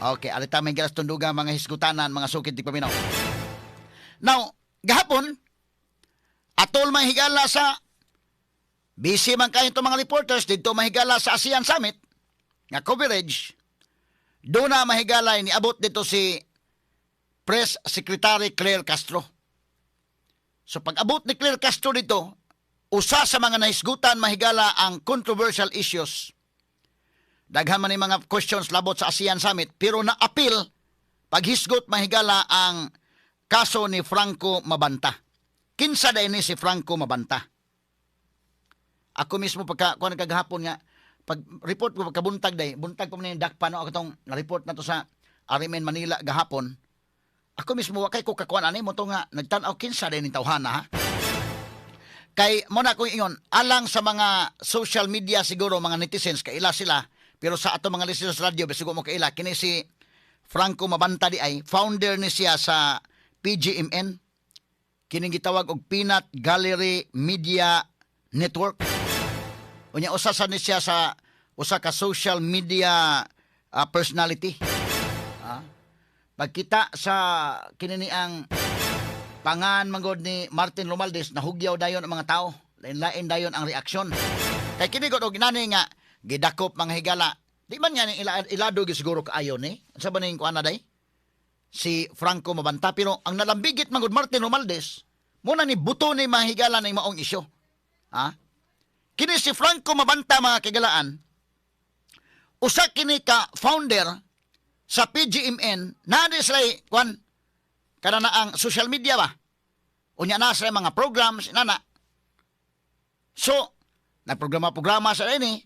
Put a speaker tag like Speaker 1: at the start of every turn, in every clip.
Speaker 1: Okay, alita may galas tunduga mga hisgutanan, mga sukid tigpaminaw. Now, gahapon, atol mahigala sa busy man kayo itong mga reporters dito mahigala sa ASEAN Summit nga coverage. Doon na mahigala niabot dito si Press Secretary Claire Castro. So pag abot ni Claire Castro dito, usa sa mga nahisgutan mahigala ang controversial issues. Daghan man ni mga questions labot sa ASEAN Summit, pero na-appeal paghisgot mahigala ang kaso ni Franco Mabanta. Kinsa day ni si Franco Mabanta? Ako mismo, pagka kuan kagahapon nga pag report ko pagkabuntag day, buntag pa man yung dakpa no, ako tong na-report na to sa RMN Manila gahapon. Ako mismo wa kay ko kakuan ani mo to nga nagtan-aw kinsa day ning tawhana, ha. Kay mo na akong ingon alang sa mga social media, siguro mga netizens kaila sila, pero sa ato mga listeners radio bisag mo kaila kini si Franco Mabanta di ay founder ni siya sa PGMN, kining gitawag og Peanut Gallery Media Network. Unya usa sa ni siya sa usa ka social media personality. Ah. Pagkita sa kini ni ang pangan manggod ni Martin Romualdez, nahugyaw dayon ang mga tao. Lain-lain dayon ang reaksyon. Kay kini gud og inani nga gidakop mga higala. Di man nga ni ilado gyud siguro kaayo ni. Unsa ba ning kuan na day? Si Franco Mabanta, pero ang nalambigit manggod Martin Romualdez mo na ni buto ni mga higala ning maong isyu. Ha? Kini si Franco Mabanta, mga kagalaan, usa kini ka founder sa PGMN na di sila kuan kana na ang social media ba. Unya na sila mga programs nana. So, nagprograma-programa sa ini.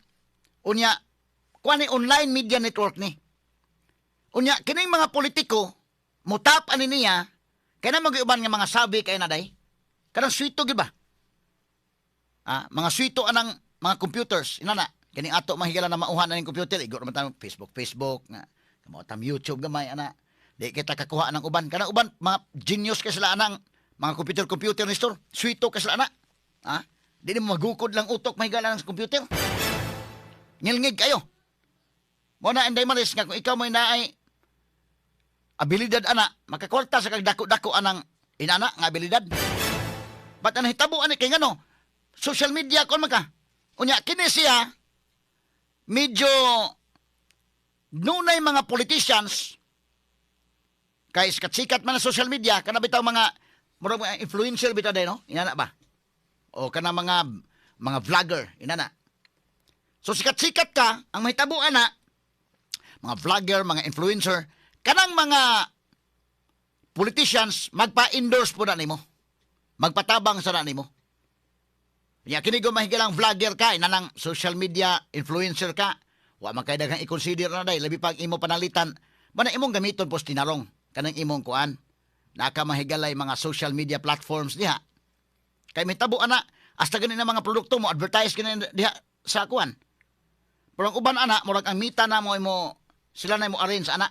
Speaker 1: Unya kuan ni online media network ni. Unya kining mga politiko mutap ani niya kay na mag-uban nga mga sabi kay na day. Kanang swito gyud ba? Ah, mga swito anang mga computers inana kining ato mahigala na mauhan aning computer, igo man tayo Facebook Facebook nga kamo tam YouTube gamay ana, di kita kakuha ng uban. Kanang uban mga genius kay sila anang mga computer computer ni store, swito kay sila ana, ha, di nimo magukod lang utok mahigala ng computer, ngilngig kayo mo na. Inday Maris, nga kung ikaw mo naay abilidad ana, makakwarta sa kag dako-dako anang inana nga abilidad. But ang hitabo ani kay ngano social media kon man ka. Unya kini siya medyo nunay mga politicians kay sikat-sikat man sa social media kana bitaw mga murag mga influencer bitaw day no, inana ba, o kana mga vlogger inana. So sikat-sikat ka, ang mahitabo ana mga vlogger, mga influencer, kanang mga politicians magpa-endorse po na nimo, magpatabang sa na nimo. Ya kini ko mahigalang vlogger ka, inanang social media influencer ka. Wa man kay daghang i-consider na day, labi pag imo panalitan, mana imong gamiton pos tinarong kanang imong kuan. Naka mahigalay mga social media platforms diha. Kay mitabo ana, hasta gani na mga produkto mo advertise kini diha sa kuan. Pero ang uban ana, murag ang mita na mo imo sila na mo arrange ana.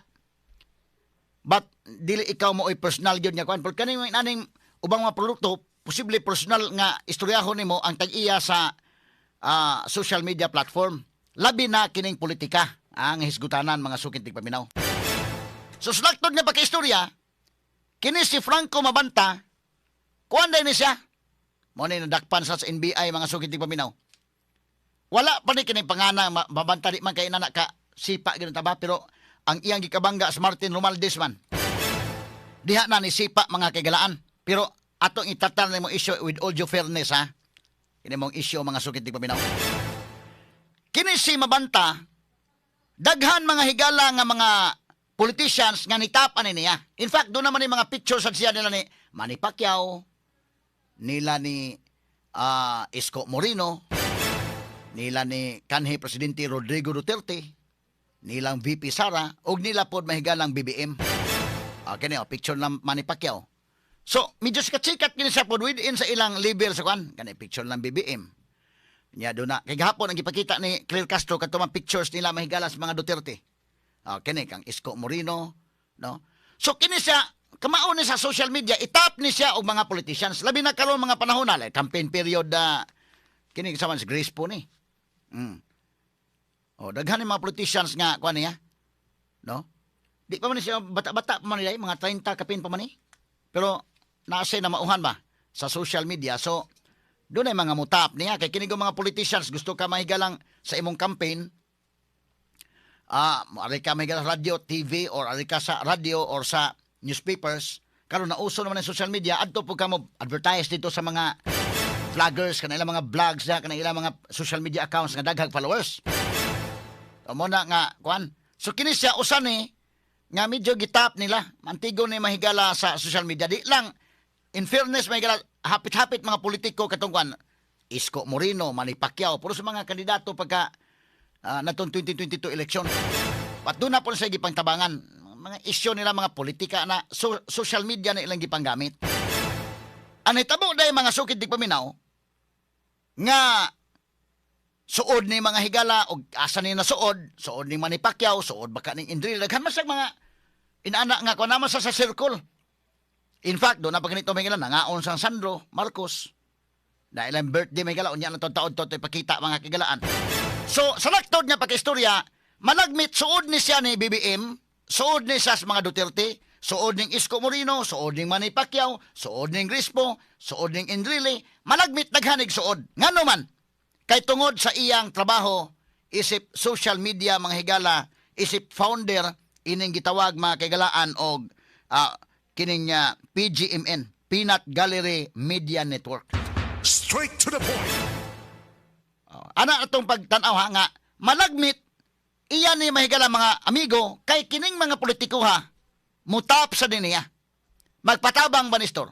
Speaker 1: But dili ikaw mo oy personal gyud nga kuan. Pero kaning aning ubang mga produkto, posible personal nga istoryahon nimo ang tag-iya sa social media platform. Labi na kining politika ang hisgutanan, mga suking tigpaminaw. So slaktod nga pagka-istorya, kini si Franco Mabanta, kuan ni siya. Mo ni nadakpan sa NBI, mga suking tigpaminaw. Wala pa ni kini pangana Mabanta, di man kay nana ka sipa gyud ta ba, pero ang iyang gikabangga sa Martin Romualdez man. Diha na ni sipa, mga kaigalaan. Pero atong itatar nimo issue with all due fairness, ha. Kini mong issue, mga sukit tigpaminaw. Kini si Mabanta, daghan mga higala nga mga politicians nga nitapan ni niya. In fact, doon naman yung mga pictures sa siya nila ni Manny Pacquiao, nila ni Isko Moreno, nila ni kanhi Presidente Rodrigo Duterte, nilang VP Sara, ug nila pod mahigalang BBM. Okay oh, picture ng Manny Pacquiao. So, medyo sikat-sikat kini siya pod within sa ilang level sa kwan. Kani picture ng BBM. Nya do na. Kay gahapon ang gipakita ni Claire Castro kadto mga pictures nila mahigala sa mga Duterte. Ah, kini kang Isko Moreno, no? So kini siya kamao ni sa social media, itap ni siya og mga politicians. Labi na karon mga panahon na like, campaign period na kini sama si Grace po ni. Oh, daghan ni mga politicians nga kuan niya. No? Di pa man siya bata-bata pa man nila, mga 30 kapin pa man ni. Pero naa siya na mauhan ba sa social media. So doon ay mga mutap niya kay kini mga politicians, gusto ka mahigalang sa imong campaign, ari ka mahigala sa radyo, TV or ari ka sa radyo or sa newspapers. Karon nauso naman ang social media, adto po ka mo advertise dito sa mga vloggers, kanang ilang mga vlogs na, kanang ilang mga social media accounts nga daghang followers. O mo na nga kuan. So kini siya usa ni nga medyo gitap nila. Antigo ni mahigala sa social media. Di lang, in fairness mahigala, hapit-hapit mga politiko katong kuan. Isko Moreno, Manny Pacquiao, puro sa mga kandidato pagka natong 2022 election. At doon na po sa gipangtabangan. Mga isyu nila, mga politika na so, social media na ilang gipanggamit. Ang hitabo dahil, mga sukid tigpaminaw, nga suod ni mga higala og asa ni nasuod, suod ni Manny Pacquiao, suod baka ning Enrile, daghan man sa mga inana nga kuan naman sa circle. In fact, doon na pag ganito may higala, nangaon sang Sandro Marcos. Na ilang birthday may higala, unya na taon to ipakita mga kigalaan. So, sa laktod niya pagka-istorya, malagmit suod ni siya ni BBM, suod ni siya sa mga Duterte, suod ning Isko Moreno, suod ning Manny Pacquiao, suod ning Crispo, suod ning Enrile, malagmit naghanig suod. Ngano man, kay tungod sa iyang trabaho, isip social media mga higala, isip founder, ining gitawag mga kaigalaan og kining PGMN, Peanut Gallery Media Network.
Speaker 2: Straight to the point.
Speaker 1: Oh, ana atong pagtan-aw ha nga malagmit iya ni mahigala mga amigo kay kining mga politiko ha mutap sa din niya. Magpatabang ba ni Store?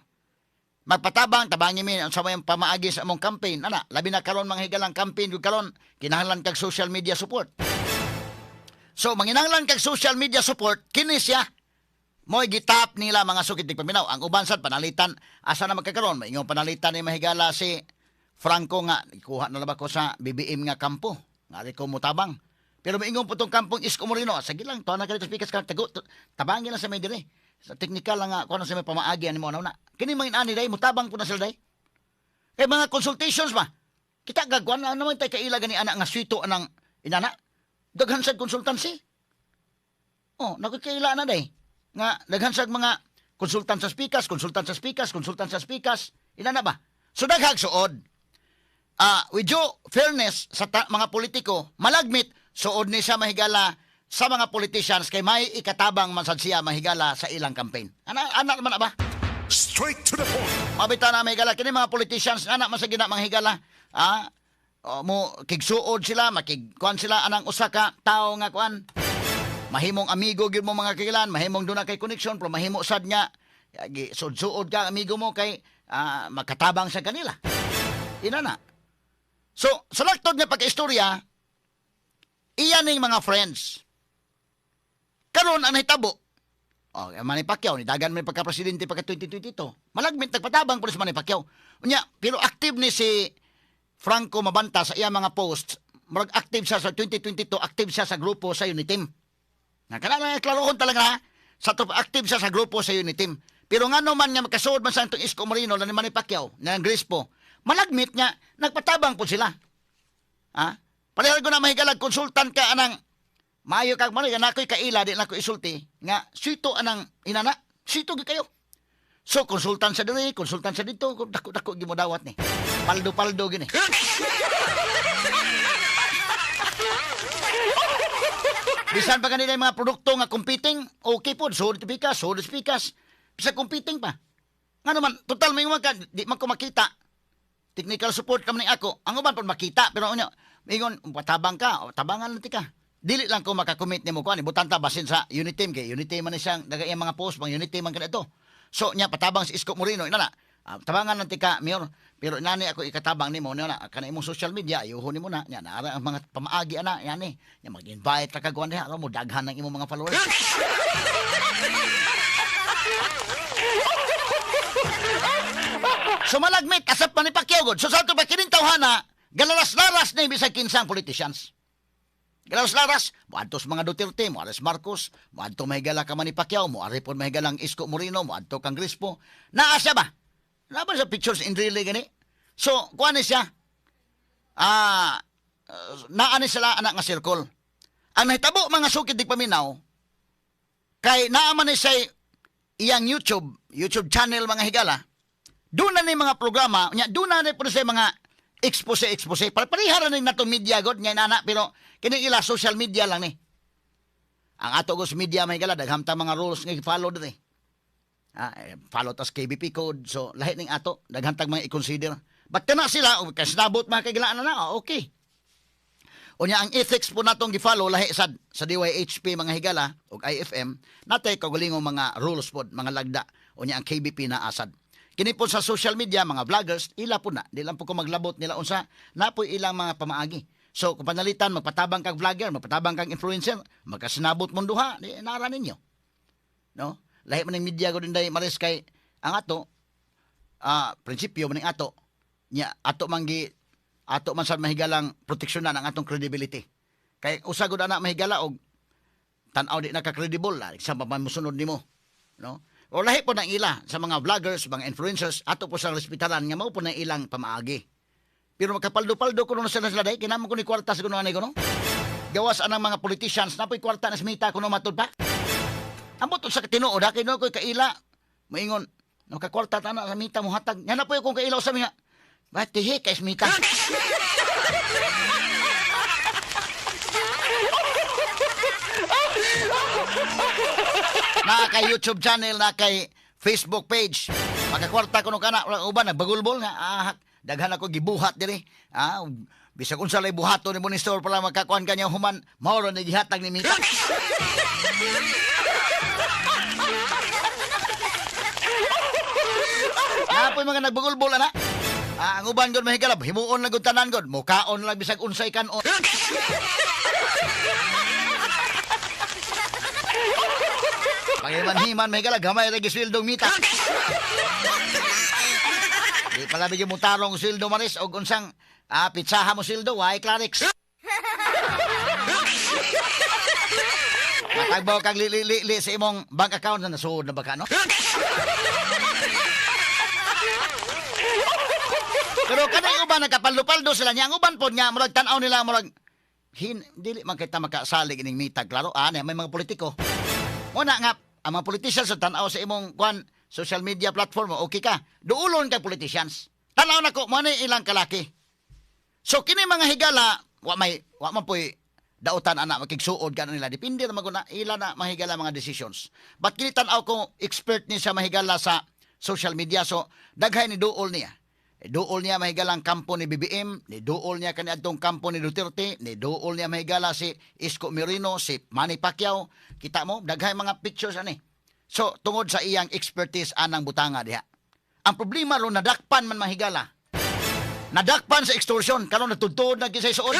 Speaker 1: Magpatabang, tabangi mi sa may pamaagi sa among campaign. Ana, labi na karon mga higalang campaign ug karon kinahanglan kag social media support. So manginahanglan kag social media support, kini siya mo'y gitap nila mga sukit paminaw. Ang uban sad panalitan asa na magkakaroon, maingon panalitan ni mahigala si Franco nga ikuha na ba ko sa BBM nga kampo. Nga di ko mutabang. Pero maingon po tong kampong Isko Moreno, sige lang, tuwa na ka dito speakers ka, tago, tabangin lang sa may dire. Sa technical lang nga, kuha na sa may pamaagi, ani mo, ano na. Kini mga inani day, mutabang po na sila day. Kay mga consultations ba? Kita gagwan na naman tayo kaila gani anak nga swito anang inana. Daghan sa consultancy. Oh, nakakaila na day. Nga daghan sa mga konsultant sa speakers, konsultant sa speakers, konsultant sa speakers. Inana ba? So daghag suod. With due fairness sa mga politiko, malagmit suod ni siya mahigala sa mga politicians kay may ikatabang man sad siya mahigala sa ilang campaign. Ana ana man na ba?
Speaker 2: Straight to the point.
Speaker 1: Mabita na mahigala kini mga politicians ana man sa gina mga higala. Oh, mo kigsuod sila, makigkuan sila anang usa ka tawo nga kuan. Mahimong amigo gyud mo mga kagilan, mahimong doon na kay connection, pero mahimo sad nga sud-suod ka amigo mo kay makatabang sa kanila. Ina na. So, sa laktod nga pagkaistorya, iya ning mga friends. Karon ang nahitabo, oh, Manny Pacquiao, ni dagan man pagka-presidente pagka 2022. Malagmit nagpatabang po si Manny Pacquiao. Unya, pero active ni si Franco Mabanta sa iya mga posts. Murag active siya sa 2022, active siya sa grupo sa Uniteam. Nga kana na klarohon talaga ha. Sa to, active siya sa grupo sa Uniteam. Pero ngano man nga makasuod man sa itong Isko Moreno ni Manny Pacquiao, na ang Grispo, malagmit nga nagpatabang po sila. Ha? Pareho ko na mahigalag konsultant ka anang maayo kag man nga nakoy kaila, di na ko isulti nga sito anang inana, sito gyud kayo. So konsultant sa diri, konsultant sa dito, dako dako gyud mo dawat ni. Paldo-paldo gini. Bisan pa kanila yung mga produkto nga competing, okay po, sold pikas, sold pikas. Bisa competing pa. Nga naman, total may ka, di man ko makita. Technical support kami ni ako. Ang uban po makita, pero ano, ingon, patabang ka, o, tabangan lang ti ka. Dili lang ko makakommit nimo kuan, ibutan ta basin sa Uniteam kay Uniteam man ni siyang daga iyang mga post, pang Uniteam man kana ito. So nya patabang si Isko Moreno ina na. Tabangan lang ti ka, mayor, pero inani ako ikatabang nimo niya na kana imong social media ayuhon nimo na nya naara ang mga pamaagi ana yani nya mag-invite ra ka kuan diha mo daghan ang imong mga followers. So malagmit asap man ni Pacquiao gud. So sa ato pa kining tawhana galaras-laras ni bisag kinsang politicians. Galaras-laras, moadto sa mga Duterte, moares Marcos, moadto mahigala ka man ni Pacquiao, moari pod mahigalang Isko Moreno, moadto kang Crispo. Naa siya ba? Naa ba sa pictures in really gani? So, kuan ni siya. Naa ni sila anak nga circle. Ang nahitabo mga sukid di paminaw, Kay naa man ni say iyang YouTube channel, mga higala. Doon na ni mga programa, nya doon na ni po sa mga expose expose. Pareha ra ni nato media god nya nana, pero kini ila social media lang ni. Ang ato gos media, mga higala, daghan ta mga rules nga i-follow diri. Follow tas KBP code. So lahi ning ato, daghan tag mga i-consider. But kana sila o kasinabot, mga kagilaan na, ah, okay. Unya ang ethics po natong gi-follow lahi sad sa DYHP, mga higala, ug IFM natay kaugalingong mga rules pod, mga lagda. Unya ang KBP na asad. Kini po sa social media, mga vloggers, ila po na, di lang po ko maglabot nila unsa na po ilang mga pamaagi. So kung panalitan magpatabang kag vlogger, magpatabang kag influencer, magkasinabot mong duha, di nara ninyo. No? Lahi man ning media ko din day, Maris, kay ang ato prinsipyo man ning ato nya ato man gi ato man sad mahigalang proteksyonan ang atong credibility. Kay usa gud ana, mahigala, og tan-aw di naka-credible la sa man mosunod nimo, no? O lahi po ng ila sa mga vloggers, mga influencers, ato po sa respetaran nga mao po ng ilang pamaagi. Pero makapaldo-paldo kuno na sila sila dai, kinahanglan ko ni kwarta sa kuno ani kuno. Gawas anang mga politicians na po'y kwarta na smita kuno matud pa. Ambot sa tinuod ha, kay no ko'y kaila. Moingon, no kakwarta ta na sa mita mo hatag. Nga na po kung kaila sa mga ba tihi kay smita. Na kay YouTube channel, na kay Facebook page. Makakwarta kuno kana, wala uban nagbagulbol nga ah, daghan ako gibuhat diri. Ah, bisag unsa lay buhaton ni minister pala makakuan kanya human, mao ra ni gihatag ni Mita. Napoy mga nagbagulbol ana. Ah, ang uban gud, mahigalab, himuon lang gud tanan gud, mukaon lang bisag unsay kanon. Pagiman-himan, mahigala, gamay ra gisweldo mita. Di pala bigyan mo tarong sweldo, Maris, og unsang pitsaha mo sweldo, way Clarix. Matagbaw kag li, li, li, li sa imong bank account na nasuod na ba ka, no? Pero kanang uban nagkapaldo-paldo sila niya. Ang uban po niya, murag tan-aw nila, murag, dili man kita makasalig ining mitag, klaro, may mga politiko. Muna nga, ang mga politicians sa tan-aw sa imong kwan, social media platform, okay ka. Duulon kay politicians. Tan-aw na ko, mo na ilang kalaki. So kini mga higala, wa man po'y dautan ana makigsuod ka na nila. Depende na maguna ila na mahigala mga decisions. But kini tan-aw ko expert ni siya, mahigala, sa social media. So daghay ni duol niya. Duol niya, mahigala, ang kampo ni BBM, ni duol niya kaniadtong kampo ni Duterte, ni duol niya, mahigala, si Isko Moreno, si Manny Pacquiao. Kita mo, daghay mga pictures ani. So tungod sa iyang expertise anang butanga diha. Ang problema ron, nadakpan man, mahigala. Nadakpan sa extortion, karon natudtod na kisay suod.